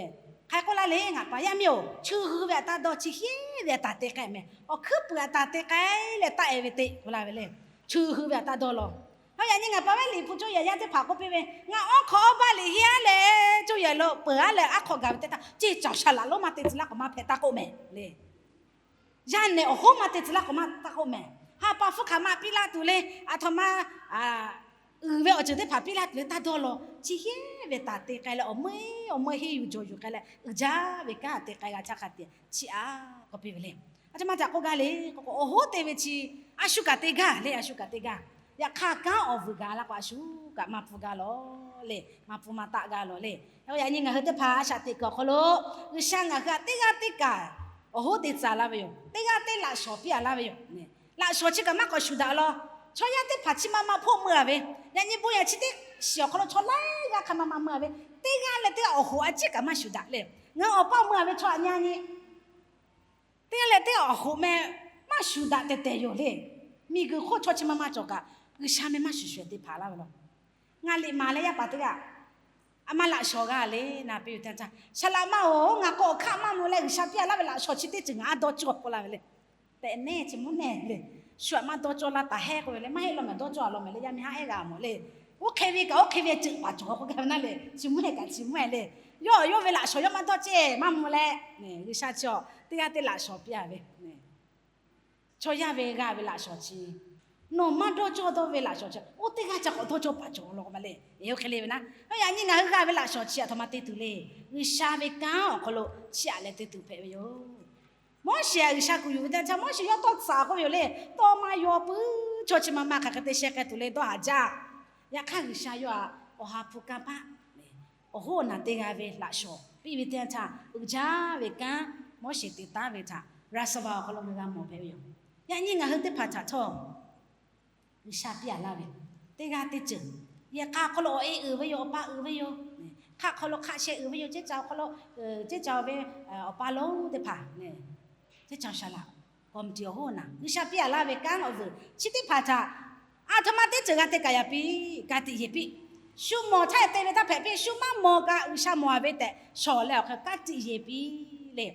Hk'aiˬ k'oˆ laˇ le, ngaˬ pa yaˇ miˇ-oˬ, cheu hui ve aꞈ taˇ dawˇ, chi heˉ ve aꞈ taˍ te k'ai mehˍ. Awˬ hkuiˉ peuˬ aꞈ taˍ te k'ai leh taˆ e ve teˇ k'oˆ laˇ ve le. Cheu hui ve aꞈ taˇ dawˇ law. Yaꞈ nyi ngaˬ pa ve liꞈ hpu cuˇ yehˬ yaˇ teˇ hpaˍ k'oˆ piˇ ve, ngaˬ awˉ hk'awꞈ awˉ baˆ liꞈ henˇ a leh cuˇ yehˬ lo peuˬ a leh aˉ hk'aw gaˬ ve teˇ htaˇ, ceˇ caˬ shaˍ laꞈ lonˉ maˇ te tcuh laˇ k'awꞈ maˇ hpehꞈ taˇ k'oˆ mehˍ le. Yaˇ nehˬ awˬ hoˉ maˇ te tcuh laˇ k'awꞈ maˇ taˇ k'oˆ mehˍ. Ha pa hpfuhˇ hk'aˬ ma piˇ laˇ tuˬ le, aˬ htoꞈ ma uiˍ ve awˬ ceuˬ teˇ hpaˍ piˇ laˇ tuˬ le taˇ dawˇ law. Chi heˉ ve taˍ te k'ai leh awˬ meuˇ awˬ meuˇ henˇ yuˬ jawˬ yuˬ k'ai leh uiˍ jaˇ ve kanˉ te k'ai g'a htaˇ hk'a te chiˇ a k'oˆ piˇ ve le. Aˬ htoꞈ ma htaꞈ k'oˆ gaˇ le k'o k'o, awˬ hoˉ te ve chi a shu kaꞈ te gaˇ le, a shu kaꞈ te gaˇ. Yaꞈ hk'aˇ kanˉ awˬ vuiˬ gaˬ la k'o a shu kaꞈ maˇ pfuhˇ gaˇ lawˬ le, maˇ pfuhˇ maˇ taˆ gaˇ lawˬ le. Yaꞈ nyi ngaˬ hui teˇ hpaˍ a shaꞈ teꞈ kuiˬ awˬ hk'aw lo G'uiˬsha ngaˬ hui htaꞈ teˇ g'aˇ teˇ kaꞈ awˬ hoˉ te tcuh laˇ ve yoˬ. Teˇ g'aˇ teˇ laꞈ shawˍ piˇ a laˇ ve yoˬ. Laꞈ shawˍ chi kaꞈ maˇ k'awꞈ shuˍ daꞈ law. Chaw yaˇ teˇ hpaˍ chi ma ma hpoˆ meuˇ a ve, yaꞈ nyi bon yaꞈ chi teˇ shiˍ awˬ hk'aw lo chaw laiˉ g'aˇ hk'a ma ma meuˇ a ve, teˇ g'aˇ leh teˇ g'aˇ awˬ hoˉ a ciˉ kaꞈ maˇ shuˍ daꞈ le. Ngaˬ hui awˬ pa meuˇ a ve chaw aꞈ nyi a nyi Teˇ g'aˇ leh teˇ g'aˇ awˬ hoꞈ meh maˇ shuˍ daꞈ tehˬ tehˬ yoˬ le. Miˬguiˬ hk'oˆ chaw chi ma maˇ cawˬ kaꞈ, G'uiˬsha meh maˇ shuˍ shuˍ teˇ hpaˍ laˇ ve law. Ngaˬ liꞈ maˍ leh yaˇ paˍ teˇ g'aˇ a ma laꞈ shawnˍ g'a le, na piˇ ve teˇ yanˇ htaˇ, Saˍ laꞈ ma-oˬ, ngaˬ k'awꞈ hkaˆ maˇ mvuh leh G'uiˬsha piˇ a laˇ ve laꞈ shawnˍ chi teˇ ceuˬ ngaˬ a dawˇ cawˇ k'oˆ laˇ ve le. Tehꞈ nehˇ chi mvuhˇ nehˇ le. Shu aꞈ maˇ dawˇ cawˇ laˇ taˍ hehˉ k'oˆ ve le, maˇ heˆ law mehˍ dawˇ cawˇ a law mehˍ le, yaˇ miˇ haˉ ehˉ g'a mawˬ le. Oˇ hk'e ve kaꞈ oˇ hk'e ve ceuˬ paˍ cawˬ k'oˆ gaˇ ve naˉ le, chi mvuhˇ ehˉ kaꞈ chi mvuhˇ ehˉ le. Yawˇ yawˇ ve laꞈ shawnˍ yawˇ maˇ dawˇ ceh maˇ mvuh leh, G'uiˬsha chi teˇ g'aˇ teˇ laꞈ shawnˍ piˇ a ve. Chaw yaˇ ve g'a ve laꞈ shawnˍ chi, nawˬ maˇ dawˇ cawˇ dawˇ ve laꞈ shawnˍ chi, oˇ teˇ g'aˇ ca k'awꞈ dawˇ cawˇ paˍ cawˬ law k'o ma le. Oˇ hk'e le ve naˉ, yaꞈ nyi ngaˬ hui g'a ve laꞈ shawnˍ chi aˬ htoꞈ ma te tuˬ le. G'uiˬsha ve kanˉ awˬ hk'aw lo chiˇ aꞈ leh te tuˬ hpehꞈ ve yoˬ. Moˉseˍ a G'uiˬsha kuˬ yuˬ ve teˇ yanˇ htaˇ, Moˉseˍ yawˇ tawˇ tsuhꞈ k'oˆ ve yoˬ le. Tawˇ maˇ yaw puiˉ chaw chi ma ma hk'aˬ hk'e te sheh k'ai tuˬ le dawˇ haˍ jaˇ. Yaꞈ hk'aˇ G'uiˬsha yawˇ aꞈ awˬ ha hpu kanˇ paˆ awˬ hoˉ awˬ naˬ te g'a ve laꞈ shawnˍ piˇ ve teˇ yanˇ htaˇ, uiˍ jaˇ ve kanˉ Moˉseˍ te taˉ ve htaꞈ ราชบัลลังก์ awˬ hk'aw lo ngaˬ g'a mawˬ hpehꞈ ve yoˬ. Yaꞈ nyi ngaˬ hui teˇ hpaˍ htaꞈ htawˇ G'uiˬsha piˇ a laˇ ve teˇ g'aˇ teˇ ceuˬ, yehˬ k'a hk'aw lo awˬ e uiˍ ve yoˬ, awˬ pa uiˍ ve yoˬ. Hk'aˆ hk'aw lo hk'aˆ sheh uiˍ ve yoˬ, ceˇ ca awˬ hk'aw lo ceˇ ca ve awˬ pa lonˉ teˇ hpaˍ, ceˇ ca shaˍ laꞈ committee awˬ hoˉ awˬ naˬ G'uiˬsha piˇ a laˇ ve kanˉ awˬ vuiˬ chi teˇ hpaˍ htaꞈ aˬ htoꞈ ma teˇ ceuˬ g'a te kaꞈ yaꞈ piˇ, ka tiꞈ yeˬ piˇ. Shu mawˬ htaˇ te ve htaˇ hpehꞈ piˇ, shu maˇ mawˬ kaꞈ G'uiˬsha mawˬ a ve tehꞈ shawˍ leh awˬ hk'e ka tiꞈ yeˬ piˇ le.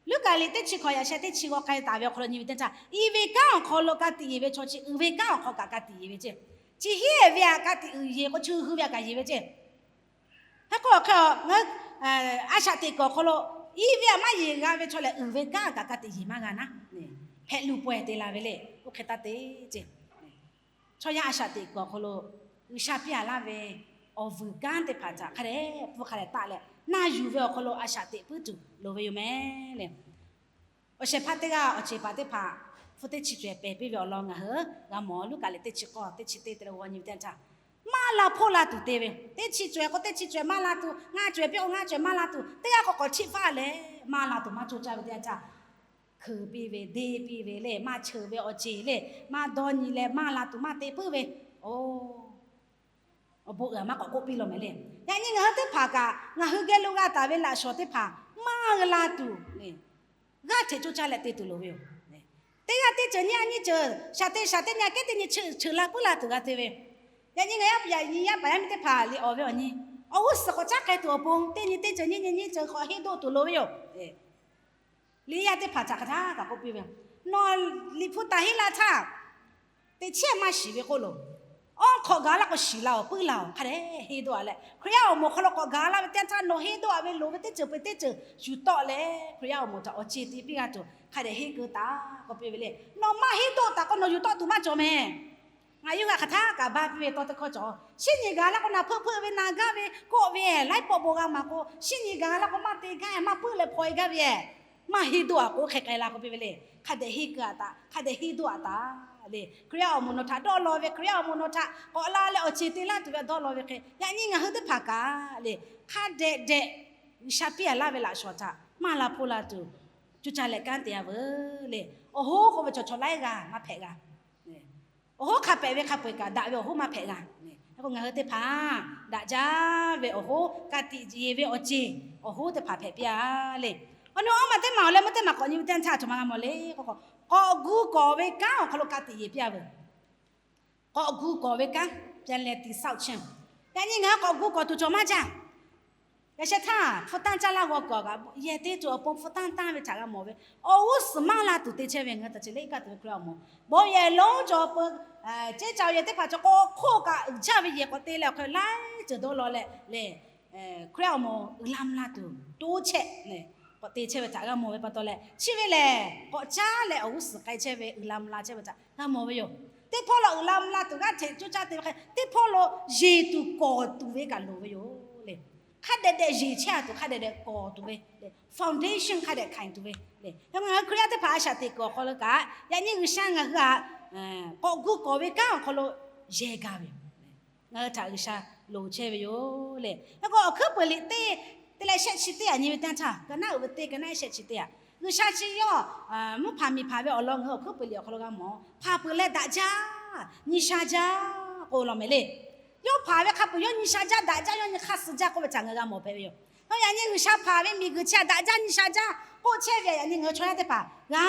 Luˉkaꞈ liꞈ teˇ chi hkawꞈ yaꞈ sheh teˇ chi g'aw k'ai taˍ ve awˬ hk'aw lo nyi ve teˇ htaˇ, i ve kanˉ awˬ hk'aw lo ka tiꞈ yeˬ ve chaw chi uiˍ ve kanˉ awˬ hk'aw kaꞈ ka tiꞈ yeˬ ve ceˇ. Chi hiˉ ve aꞈ ka tiꞈ uiˍ yeˬ k'o, chi hui ve aꞈ kaꞈ yeˬ ve ceˇ. Hk'e k'o, hk'e ngaˬ hui a shaꞈ teꞈ kuiˬ awˬ hk'aw lo i ve aꞈ maˇ yeˬ g'a ve chaw lehˬ, uiˍ ve kanˉ kaꞈ ka tiꞈ yeˬ maˇ g'a naˉ, hpehꞈ luˬ pawehˇ te la ve le. Oˇ hk'e taˇ te ceˇ. Chaw yaˇ a shaꞈ teꞈ kuiˬ awˬ hk'aw lo G'uiˬsha piˇ a laˇ ve awˬ vuiˬ kanˉ teˇ hpaˍ htaꞈ hk'a dehꞈ pfuhˇ hk'a dehꞈ taˆ leh, na yuˬ ve awˬ hk'aw lo a shaꞈ teꞈ puiˉ tuˬ loˍ ve yoˬ mehˍ le. Awˬ shehˍ hpaˇ teˇ g'aˇ awˬ ceˬ paˍ teˇ hpaˍ hpu teˇ chi cawehˬ pehˬ piˇ ve awˬ lawn ngaˬ hui g'a mawˬ. Luˉkaꞈ liꞈ teˇ chi k'awˇ teˇ chi teˇ te leh g'aw nyi ve teˇ yanˇ htaˇ, maˇ la hpoˇ la tuˬ te ve, teˇ chi cawehˬ k'o teˇ chi cawehˬ maˇ la tuˬ, ngaˇ cawehˬ piˇ k'o ngaˇ cawehˬ maˇ la tuˬ, teˇ g'aˇ k'awꞈ k'awꞈ chiˆ faˆ leh maˇ la tuˬ maˇ coˇ caˇ ve teˇ yanˇ htaˇ, hkeuˍ piˇ ve, deˇ piˇ ve le, maˇ cheuˬ ve awˬ ceˬ le, maˇ dawˇ nyi leh maˇ la tuˬ maˇ te puiˉ ve, oˇ, awˬ bon uiˍ maˇ k'awꞈ k'oˆ piˇ law mehˍ le. Yaꞈ nyi ngaˬ hui teˇ hpaˍ kaꞈ ngaˬ hui geh lo g'a taˍ ve laꞈ shawnˍ teˇ hpaˍ maˇ la tuˬ le, g'aˇ hteꞈ coˇ caˇ leh te tuˬ loˍ ve yoˬ. Teˇ g'aˇ teˇ ceuˬ nyi a nyi ceuˬ shaˍ te shaˍ teˇ nyi a kehˉ teˇ nyi cheuˬ cheuˬ la puiˉ la tuˬ g'a te ve. Yaꞈ nyi ngaˬ yaˇ yaꞈ nyi yaˇ paˍ yaˇ miˇ teˇ hpaˍ liꞈ awˬ ve awˬ nyi, awˬ g'uˇ suhˍ k'awꞈ caˉ k'ai tuˬ awˬ pon teˇ nyi teˇ ceuˬ nyi nyi nyi ceuˬ k'awꞈ henˇ doˆ tuˬ loˍ ve yoˬ. Liꞈ yaˇ teˇ hpaˍ htaꞈ hk'aˬ htaˇ kaꞈ k'oˆ piˇ ve, nawˬ liꞈ hpu taˍ henˇ la htaˇ, teꞈ chiˉ maˇ shiˍ ve k'oˆ loˬ. Awˉ hk'awꞈ gaˬ la k'o shiˍ la-oˬ, puiˉ la-oˬ, hk'a dehꞈ henˇ doˆ a leh Hkriꞈ yaˇ awˬ moˍ hk'aw lo k'awꞈ gaˬ la ve teˇ yanˇ htaˇ nawˬ henˇ doˆ a ve loˍ ve teˇ ceuˬ peuˬ teˇ ceuˬ shuˍ tawˆ leh Hkriꞈ yaˇ awˬ moˍ htaꞈ awˬ ceˬ te piˇ g'a tuˬ hk'a dehꞈ henˇ keu taˍ k'oˆ piˇ ve le. Nawˬ maˇ henˇ doˆ taˍ k'o nawˬ yuˬ tawˆ tuˬ maˇ cawˬ mehˍ. Ngaˬ yawˇ hui hk'aˬ htaˇ kaꞈ ba piˇ ve tawˇ teˇ hkawˇ cawˬ. Shinˉ nyi gaˬ la k'o naˬ hpeuˆ hpeuˆ ve naˬ gaˇ ve kawˆ ve laiˉ pawˆ bon g'a maˍ k'o, shinˉ nyi gaˬ la k'o maˇ te gaˇ, maˇ puiˉ leh hpaw e gaˇ ve, maˇ henˇ doˆ a k'o hk'e k'ai la k'oˆ piˇ ve le. Hk'a dehꞈ henˇ keu a taˍ, hk'a dehꞈ henˇ doˆ a taˍ le. Hkriꞈ yaˇ awˬ moˍ nawˬ htaꞈ dawˇ law ve, Hkriꞈ yaˇ awˬ moˍ nawˬ htaꞈ k'awꞈ la leh awˬ ceˬ te laˇ tuˬ ve dawˇ law ve hk'e, yaꞈ nyi ngaˬ hui teˇ hpaˍ kaꞈ le, hk'a dehꞈ dehꞈ G'uiˬsha piˇ a laˇ ve laꞈ shawnˍ htaꞈ maˇ la hpoˇ la tuˬ, coˇ caˇ leh kanˉ te a veuˬ le. Awˬ hoˉ k'oˆ ve chaw chaw laiˉ g'aˇ maˇ hpehꞈ g'a. Awˬ hoˉ hk'a pehꞈ ve hk'a peu-eˬ kaꞈ daꞈ ve awˬ hoˉ maˇ hpehꞈ g'a. Hk'e k'o ngaˬ hui teˇ hpaˍ daꞈ jaˇ ve awˬ hoˉ, ka tiꞈ yeˬ ve awˬ ceˬ awˬ hoˉ teˇ hpaˍ hpehꞈ piˇ a le. Awˬ nu awˬ maˬ teˇ maˬ awˬ leh meuˇ teˇ maˬ k'awꞈ nyi ve teˇ yanˇ htaˇ a htoꞈ ma g'a mawˬ le k'o, k'awꞈ gu kawˍ ve kanˉ awˬ hk'aw lo ka tiꞈ yeˬ piˇ a veuˬ. K'awꞈ gu kawˍ ve kanˉ ပြန်လည်တည်ဆောက်ခြင်း. Yaꞈ nyi ngaˬ hui k'awꞈ gu kawˍ tuˬ cawˬ maˇ jaˇ. Yaꞈ sheh htaˇ hpu tanˇ caˇ laˇ g'aw kawˍ kaꞈ yehˬ te tuˬ awˬ pon hpu tanˇ tanˇ ve htaꞈ g'a mawˬ ve, awˬ g'uˇ suhˍ maˇ la tuˬ te chehˇ ve ngaˬ hui htaꞈ chi leh iˉ kaˆ tuˬ ve Hkriꞈ yaˇ awˬ moˍ bon yehˬ lonˉ cawˬ peuˬ, ceˇ ca yehˬ teˇ hpaˍ cawˬ k'o hk'oˆ kaꞈ uiˍ jaˇ ve yehˬ k'awꞈ te leh awˬ hk'e laiˉ ceuˬ dawˇ law leh le, Hkriꞈ yaˇ awˬ moˍ uiˍ la mvuh la tuˬ toˇ chehˇ k'awꞈ te chehˇ ve htaꞈ g'a mawˬ ve pa taw leh, chi ve lehˬ k'awꞈ caˉ leh awˬ g'uˇ suhˍ k'ai chehˇ ve uiˍ la mvuh la chehˇ ve htaꞈ g'a mawˬ ve yoˬ. Teˇ hpawˇ lo uiˍ la mvuh la tuˬ g'aˇ hteꞈ coˇ caˇ te ve hk'e, teˇ hpawˇ lo yeˬ tuˬ kawˍ tuˬ ve kaꞈ loˍ ve yoˬ le. Hk'a dehꞈ dehꞈ yeˬ chehˇ a tuˬ hk'a dehꞈ dehꞈ kawˍ tuˬ ve le, foundation hk'a dehꞈ hkanˍ tuˬ ve le. Yaꞈ ngaˬ hui Hkriꞈ yaˇ teˇ hpaˍ a shaꞈ teꞈ kuiˬ awˬ hk'aw lo kaꞈ, yaꞈ nyi G'uiˬsha ngaˬ hui htaꞈ k'awꞈ gu kawˍ ve kanˉ awˬ hk'aw lo yehˬ gaˬ ve yoˬ. Ngaˬ hui htaꞈ G'uiˬsha loˍ chehˇ ve yoˬ le. K'o awˬ hkuiˉ peuˬ liꞈ teˇ te leh shehˆ chi teˇ aꞈ nyi ve teˇ yanˇ htaˇ, ka naˉ uiˍ ve teˇ ka naˉ shehˆ chi teˇ aꞈ, G'uiˬsha chi yawˇ mvuhˇ hpaˍ miˬ hpaˍ ve awˬ lawn ngaˬ hui awˬ hkuiˉ peuˬ liꞈ awˬ hk'aw lo g'a mawˬ. Hpanˍ peuˬ leh daꞈ jaˇ, nyi sha jaˇ k'oˆ law mehˍ le. Yawˇ hpanˍ ve hk'a peuˬ yawˇ nyi sha jaˇ, daꞈ jaˇ, yawˇ nyi hk'aˇ suh jaˇ k'oˆ ve htaꞈ ngaˬ hui g'a mawˬ hpehꞈ ve yoˬ. Yaꞈ nyi G'uiˬsha hpanˍ ve miˬguiˬ chi htaꞈ daꞈ jaˇ nyi sha jaˇ k'oˆ chehˇ ve, yaꞈ nyi ngaˬ hui chaw yaˇ teˇ hpaˍ g'aˇ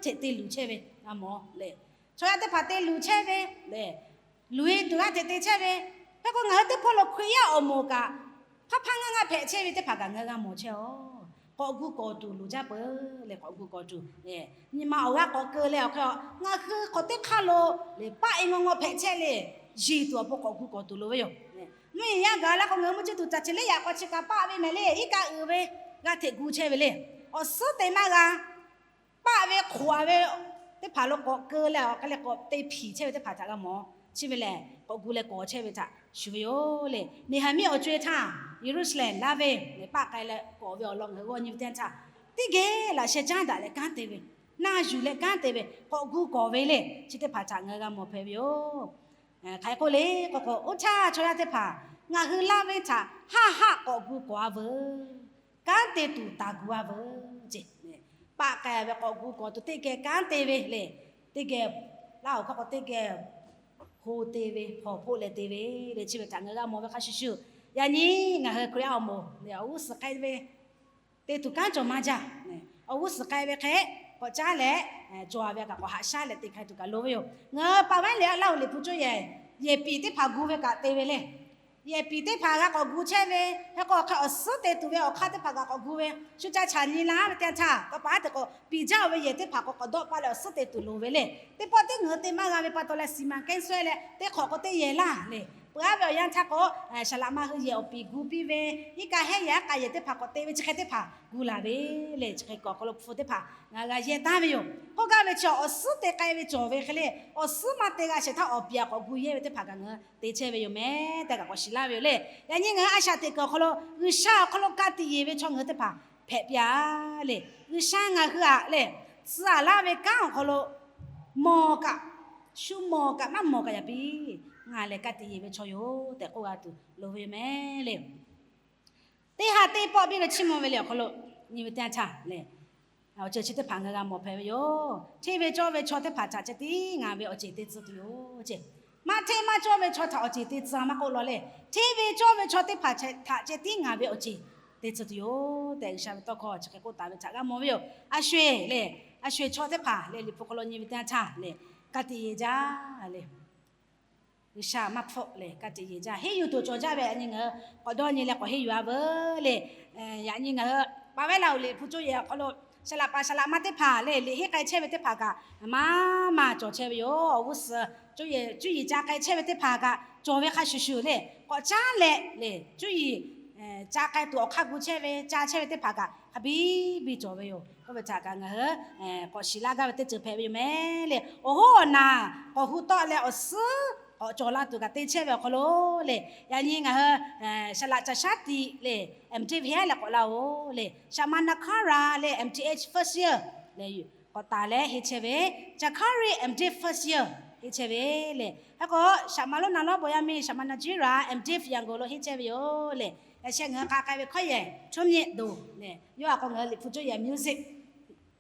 hteꞈ te luˬ chehˇ ve g'a mawˬ le. Chaw yaˇ teˇ hpaˍ te luˬ chehˇ ve le, luˬ-e tuˬ g'aˇ hteꞈ te chehˇ ve, hk'e k'o ngaˬ hui teˇ hpawˇ lo Hkriꞈ yaˇ awˬ moˍ kaꞈ hk'aˇ hpaˇ ngaˇ ngaˇ hpehꞈ chehˇ ve teˇ hpaˍ kaꞈ ngaˬ hui g'a mawˬ chehˇ-oˬ. K'awꞈ gu k'awꞈ tuˬ loˍ jaˇ peuˬ le, k'awꞈ gu k'awꞈ tuˬ. Nyi ma awˬ g'aˇ k'awꞈ keu leh awˬ hk'e, ngaˬ hui hk'awꞈ teˇ hk'aˇ lo le paˆ-e ngawˇ ngawˇ hpehꞈ chehˇ le, yeˬ tuˬ awˬ pon k'awꞈ gu k'awꞈ tuˬ loˍ ve yoˬ. Mvuhˇ yeˬ yaˇ gaˬ la k'o, ngaˬ hui mvuhˇ ceˇ tuˬ caˬ chi leh yaꞈ k'aw chi kaꞈ paˆ ve mehˍ le, iˉ kaˆ uiˍ ve g'aˇ hteꞈ gu chehˇ ve le. Awˬ suhˉ te maˇ g'a paˆ ve hk'oꞈ-a ve teˇ hpaˍ lo k'awꞈ keu leh awˬ hk'e leh k'awꞈ te hpiˍ chehˇ ve teˇ hpaˍ htaꞈ g'a mawˬ. Chi ve lehˬ k'awꞈ gu leh k'awˍ chehˇ ve htaꞈ shuˍ ve yoˬ le. Neˍhehˍmiˆ awˬ co-e htaˇ Yeˍruˆsaˍlehnˍ laˇ ve le paˆ k'ai leh k'awˍ ve awˬ lawn ngaˬ hui g'awˇ nyi ve teˇ yanˇ htaˇ, teˇ geh laꞈ sheh caˉ daꞈ leh kanˉ te ve, na yuˬ leh kanˉ te ve, k'awꞈ gu k'awˍ ve le, chi teˇ hpaˍ htaꞈ ngaˬ hui g'a mawˬ hpehꞈ ve yoˬ. Hk'aˬ hk'e k'oˆ le k'o k'o, oˇ htaˇ chaw yaˇ teˇ hpaˍ ngaˬ hui laˇ ve htaꞈ haˆ haˆ k'awꞈ gu k'awˍ a veuˬ. Kanˉ te tuˬ taˍ gu a veuˬ ce. Paˆ k'ai ve k'awꞈ gu k'awˍ tuˬ teˇ geh kanˉ te ve le, teˇ geh laˇ awˬ hk'aˇ k'o teˇ geh ho te ve, hpawnˬ hpoˆ leh te ve le, chi ve htaꞈ ngaˬ hui g'a mawˬ ve hk'a shuˍ shuˍ, yaꞈ nyi ngaˬ hui Hkriꞈ yaˇ awˬ moˍ le awˬ g'uˇ suhˍ k'ai ve te tuˬ kanˉ cawˬ maˇ jaˇ. Awˬ g'uˇ suhˍ k'ai ve hk'e k'awꞈ caˉ leh, cawˬ-a ve kaꞈ k'awꞈ haꞈ shaˉ leh te hk'a tuˬ kaꞈ loˍ ve yoˬ. Ngaˬ hui paˍ vaˉ le a laˇ-oˬ liꞈ hpu cawˇ yehˬ, yehˬ piˍ teˇ hpaˍ gu ve kaꞈ te ve le. Yehˬ piˍ teˇ hpaˍ g'a k'awꞈ gu chehˇ ve, hk'e k'o hk'e awˬ suhˉ te tuˬ ve awˬ hk'aˇ teˇ hpaˍ g'a k'awꞈ gu ve, shu ca chaꞈ nyi la ve teˇ yanˇ htaˇ, k'awꞈ paˍ te k'o piˍ jaˇ-oˬ ve yehˬ teˇ hpaˍ k'awꞈ k'awꞈ dawˆ paˇ leh awˬ suhˉ te tuˬ loˍ ve le. Teˇ pawˆ tiˉ ngaˬ hui te maˇ g'a ve pa taw leh စီမံကိန်းဆွဲ leh teˇ hk'awꞈ k'o teˇ yehˬ laˇ le. Peuˬ-a ve awˬ yanˇ htaˇ k'o, saˍ laꞈ ma hui yehˬ awˬ piˍ gu piˇ ve, iˉ kaˆ heˉ yehˬ aˉ k'a yehˬ teˇ hpaˍ k'awꞈ te ve chi hk'e teˇ hpaˍ gu laˬ ve le. Chi hk'e k'awꞈ hk'aw lo hpu teˇ hpaˍ ngaˬ g'a yehˇ taˍ ve yoˬ. K'oˆ gaˇ ve chi awˬ suhˉ te k'ai ve cawˬ ve hk'e le, awˬ suhˉ maˇ te g'a shehˍ htaˇ awˬ piˍ-a k'awꞈ gu yehˇ ve teˇ hpaˍ kaꞈ ngaˬ hui te chehˇ ve yoˬ mehˍ tehꞈ kaꞈ k'awꞈ shiˍ laˇ ve yoˬ le. Yaꞈ nyi ngaˬ hui a shaꞈ teꞈ kuiˬ awˬ hk'aw lo G'uiˬsha awˬ hk'aw lo ka tiꞈ yeˬ ve chaw ngaˬ hui teˇ hpaˍ hpehꞈ piˇ-a le. G'uiˬsha ngaˬ hui-aꞈ le, tcuh-a laˇ ve kanˉ awˬ hk'aw lo mawˬ kaꞈ, shu mawˬ kaꞈ maˇ mawˬ kaꞈ yaꞈ piˇ, ngaˬ lehˬ ka tiꞈ yeˬ ve chaw yoˬ tehꞈ k'oˆ g'a tuˬ loˍ ve yoˬ mehˍ le. Teˇ ha teˇ pawˆ biˇ ve chiˇ mvuh ve le awˬ hk'aw lo nyi ve teˇ yanˇ htaˇ le, awˬ ceuˬ chi teˇ hpaˍ ngaˬ g'a mawˬ hpehꞈ ve yoˬ. Hteˇ ve cawˇ ve chaw teˇ hpaˍ htaꞈ ceh tiˉ ngaˬ ve awˬ ceˬ te tcuh tuˬ yoˬ ce. Maˇ hteˇ maˇ cawˇ ve chaw htaꞈ awˬ ceˬ te tcuh maˇ k'oˆ law le. Hteˇ ve cawˇ ve chaw teˇ hpaˍ htaꞈ ceh tiˉ ngaˬ ve awˬ ceˬ te tcuh tuˬ yoˬ tehꞈ G'uiˬsha ve tawˇ hkawˇ chi hk'e k'oˆ taˍ ve htaꞈ g'a mawˬ ve yoˬ. A sho-eˬ le, a sho-eˬ chaw teˇ hpaˍ le liꞈ hpu hk'aw lo nyi ve teˇ yanˇ htaˇ le, ka tiꞈ yeˬ jaˇ le. G'uiˬsha maˇ hpfuhˆ le, ka tiꞈ yeˬ jaˇ. Henˇ yuˬ tuˬ cawˬ jaˇ ve yaꞈ nyi ngaˬ hui k'awꞈ dawˇ nyi leh k'awꞈ henˇ yuˬ-a veuˬ le. Yaꞈ nyi ngaˬ hui paˍ vaˉ laˇ-oˬ liꞈ hpu cawˇ yehˬ awˬ hk'aw lo saˍ laꞈ paˍ saˍ laꞈ ma teˇ hpaˍ le liꞈ henˇ k'ai chehˇ ve teˇ hpaˍ kaꞈ maˇ maˇ cawˬ chehˇ ve yoˬ. Awˬ g'uˇ suhˍ cuˇ yiˍ cuˇ yiˍ ca k'ai chehˇ ve teˇ hpaˍ kaꞈ cawˬ ve hk'a shuˍ shuˍ le, k'awꞈ caˉ leh le cuˇ yiˍ ca k'ai tuˬ awˬ hk'aˇ gu chehˇ ve ca chehˇ ve teˇ hpaˍ kaꞈ hk'a biˇ biˇ cawˬ ve yoˬ. K'oˆ ve htaꞈ kaꞈ ngaˬ hui k'awꞈ shiˍ laˇ gaˇ ve teˇ ceuˬ hpehꞈ ve yoˬ mehˍ le. Awˬ hoˉ awˬ naˬ k'awꞈ hu tawˆ leh awˬ suhˉ k'awꞈ cawˬ la tuˬ kaꞈ te chehˇ ve awˬ hk'aw lo le, yaꞈ nyi ngaˬ hui saˍ laꞈ caˬ shaˉ tiꞈ le, M.Div heˆ leh k'awꞈ laˇ-oˬ le. Shaˍ ma na hkaˉ ra le, M.Th first year le k'awꞈ taˍ leh henˇ chehˇ ve, caˬ hkaˉ riˆ M.Div first year henˇ chehˇ ve le. Hk'e k'o shaˍ ma lonˉ na lonˉ bon yaˇ miˇ shaˍ ma na jiˉ ra M.Div Yangon lo henˇ chehˇ ve yoˬ le. Yaꞈ sheh ngaˬ hui k'a k'ai ve hkawˇ yehˬ ထူးမြင့် doˬ le, yawˇ a k'o ngaˬ hui liꞈ hpu cawˇ yehˬ music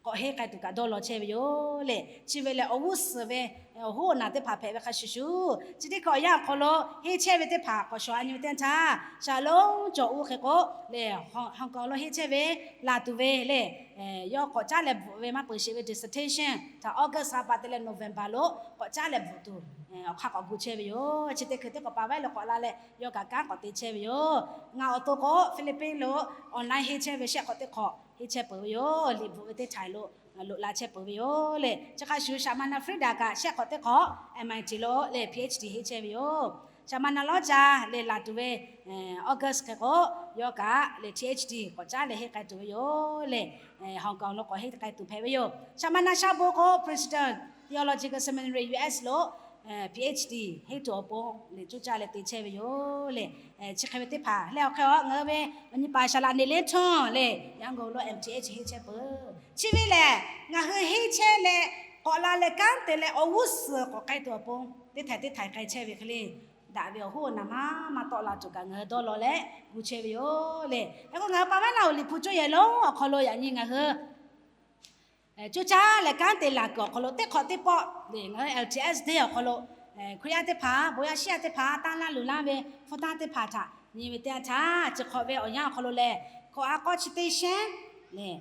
k'awꞈ henˇ k'ai tuˬ kaꞈ dawˇ law chehˇ ve yoˬ le. Chi ve lehˬ awˬ g'uˇ suhˍ ve awˬ hoˉ awˬ naˬ teˇ hpaˍ hpehꞈ ve hk'a shuˍ shuˍ, chi teˇ hkawꞈ awˬ yanˇ awˬ hk'aw lo henˇ chehˇ ve teˇ hpaˍ k'awꞈ shawˍ-a nyi ve teˇ yanˇ htaˇ, Shaˍlonˉ cawˬ-u hk'e k'o le, Hong Kong lo henˇ chehˇ ve laˬ tuˬ ve le, yawˇ k'awꞈ caˉ leh bvuhꞈ ve maˇ peuˬ sheˍ ve dissertation htaꞈ August ha pa te leh November lo k'awꞈ caˉ leh bvuhꞈ tuˬ awˬ hk'aˇ k'awꞈ gu chehˇ ve yoˬ. Chi teˇ hkui teˇ k'awꞈ paˍ vaˉ lo k'awꞈ la leh yawˇ kaꞈ kanˉ k'awꞈ te chehˇ ve yoˬ. Ngaˬ awˬ to k'o Philippines lo online henˇ chehˇ ve shehˆ hk'awꞈ teˇ hk'awꞈ henˇ chehˇ peuˬ ve yoˬ. Liꞈ bvuhꞈ ve teˇ htaiˍ lo loꞈ la chehˇ peuˬ ve yoˬ le. Chi hk'a shuˍ shaˍ ma na Frida kaꞈ shehˆ hk'awꞈ teˇ hk'awꞈ M.I.T lo le Ph.D henˇ chehˇ ve yoˬ. Shaˍ ma na lawˉ ca le laˬ tuˬ ve August hk'e k'o, yawˇ kaꞈ le Ph.D k'awꞈ caˉ leh henˇ k'ai tuˬ ve yoˬ le. Hong Kong lo k'awꞈ henˇ k'ai tuˬ hpehꞈ ve yoˬ. Shaˍ ma na shaˉ bon k'o Princeton Theological Seminary U.S lo Ph.D henˇ tuˬ awˬ pon le cuˇ caˇ leh te chehˇ ve yoˬ le. Chi hk'e ve teˇ hpaˍ leh awˬ hk'e a ngaˬ hui ve awˬ nyi paˍ shaˍ laꞈ neˍ le htawˇ le Yangon lo M.Th henˇ chehˇ peuˬ. Chi ve lehˬ ngaˬ hui henˇ chehˇ leh k'awꞈ la leh kanˉ te leh awˬ g'uˇ suhˍ k'awꞈ k'ai tuˬ awˬ pon teˇ htaiˍ teˇ htaiˍ k'ai chehˇ ve hk'e le, daꞈ ve awˬ hoˉ awˬ naˬ maˇ maˇ tawˆ la tuˬ kaꞈ ngaˬ hui dawˇ law leh gu chehˇ ve yoˬ le. Hk'e k'o ngaˬ hui paˍ vaˉ laˇ-oˬ liꞈ hpu cawˇ yehˬ lonˉ awˬ hk'aw lo yaꞈ nyi ngaˬ hui cuˇ caˇ leh kanˉ te laˬ kuiˬ awˬ hk'aw lo teˇ hk'awꞈ teˇ pawˆ le ngaˬ hui L T S Day awˬ hk'aw lo Hkriꞈ yaˇ teˇ hpaˍ, bon yaˇ shiˉ yaˇ teˇ hpaˍ, tanˇ laˇ luˬ laˇ ve hpfuhˇ tanˇ teˇ hpaˍ htaꞈ nyi ve teˇ yanˇ htaˇ, chi hk'awꞈ ve awˬ yanˇ awˬ hk'aw lo lehˬ Hkawꞈ ha k'awˇ chi teˇ shehnˉ lehˬ,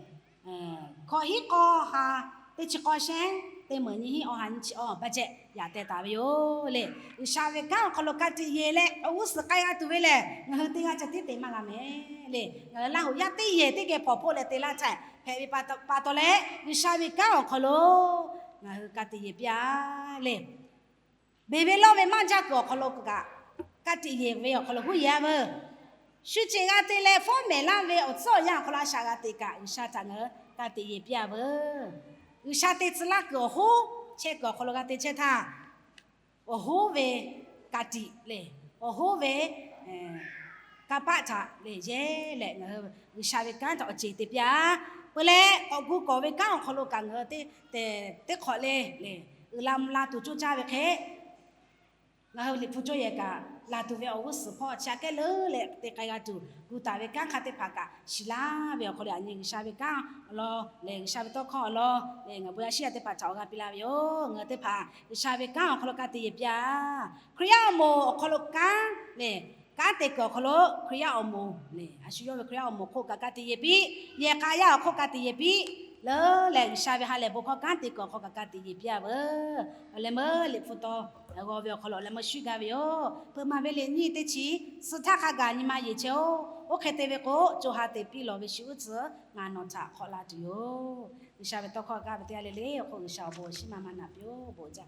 hkawꞈ hiˉ k'awˇ ha teˇ chi k'awˇ shehnˉ, teˇ meunˍ nyiˇ hinˉ awˬ ha nyiˇ chi awˬ baˇ jehˇ yaꞈ teh taˍ ve yoˬ le. G'uiˬsha ve kanˉ awˬ hk'aw lo ka tiꞈ yeˬ leh awˬ g'uˇ suhˍ k'ai g'a tuˬ ve lehˬ, ngaˬ hui teˇ g'aˇ ca tiˉ te maˇ g'a mehˍ le. Ngaˬ hui Laˇ huˍ yaˇ teˇ yehˬ teˇ geh hpawnˬ hpoˆ leh te laˇ htaˇ hpehꞈ ve pa taw leh, G'uiˬsha ve kanˉ awˬ hk'aw lo ngaˬ hui ka tiꞈ yeˬ piˇ-a le. Beˬ ve lawˇ ve maˇ jaˇ kuiˬ awˬ hk'aw lo kaꞈ, ka tiꞈ yeˬ ve awˬ hk'aw lo huˉ yeˬ-a veuˬ. Shu ceˬ g'a te leh fawˉ mehˍ laˇ ve awˬ tcuhˉ awˬ yanˇ awˬ hk'aw lo a shaꞈ g'a te kaꞈ, G'uiˬsha htaꞈ ngaˬ hui ka tiꞈ yeˬ piˇ-a veuˬ. G'uiˬsha te tcuh laˇ kuiˬ awˬ hoˉ chehˇ kuiˬ awˬ hk'aw lo g'a te chehˇ htaˇ, awˬ hoˉ ve ka tiꞈ lehˬ, awˬ hoˉ ve kanˇ paˆ htaꞈ lehˬ yehˇ leh ngaˬ hui G'uiˬsha ve kanˉ htaꞈ awˬ ceˬ te piˇ-a. Peuˬ leh k'awꞈ gu kawˬ ve kanˉ awˬ hk'aw lo kaꞈ ngaˬ hui teˇ hk'awꞈ le lehˬ uiˍ la mvuh la tuˬ coˇ caˇ ve hk'e, ngaˬ hui liꞈ hpu cawˇ yehˬ kaꞈ laˬ tuˬ ve awˬ g'uˇ suhˍ hpawˇ chi aꞈ kehˉ leuˉ leh te k'ai g'a tuˬ, gu taˍ ve kanˉ hk'a teˇ hpaˍ kaꞈ shiˍ laˇ ve awˬ hk'aw lo yaꞈ nyi G'uiˬsha ve kanˉ awˬ lawn lehˬ, G'uiˬsha ve tawˇ hkawˇ awˬ lawn lehˬ, ngaˬ bon yaˇ shiˉ yaˇ teˇ hpaˍ htaꞈ awˬ g'a piˇ laˇ ve yoˬ. Ngaˬ hui teˇ hpaˍ G'uiˬsha ve kanˉ awˬ hk'aw lo ka tiꞈ yeˬ piˇ-a. Hkriꞈ yaˇ awˬ moˍ awˬ hk'aw lo kanˉ lehˬ, kanˉ te kuiˬ awˬ hk'aw lo Hkriꞈ yaˇ awˬ moˍ lehˬ, a shu yawˇ ve Hkriꞈ yaˇ awˬ moˍ hk'oˆ kaꞈ ka tiꞈ yeˬ piˇ, yehˬ k'a yaˇ awˬ hk'oˆ ka tiꞈ yeˬ piˇ, leuˉ leh G'uiˬsha ve ha lehˬ bon hkawˇ kanˉ te kuiˬ awˬ hk'aw kaꞈ ka tiꞈ yeˬ piˇ-a veuˬ. Awˬ leh meuˇ liꞈ hpu taw g'aw ve awˬ hk'aw lo awˬ leh meuˇ shuˉ gaˇ ve yoˬ. Peuˬ maˬ ve liꞈ nyiˇ teˇ chi suh htaˇ hk'a gaˬ nyi ma yeˬ chehˇ-oˆ. Oˇ hk'e te ve k'o, co ha te piˇ lawˬ ve shu uˉ tcuhˉ ngaˬ nawˬ htaꞈ hk'awꞈ la tuˬ yoˬ. G'uiˬsha ve tawˇ hkawˇ gaˇ ve teˇ g'aˇ le le awˬ hk'oˆ G'uiˬsha awˬ bon awˬ shinˉ maˇ maˇ naꞈ piˇ-oˆ. Bon jaˇ.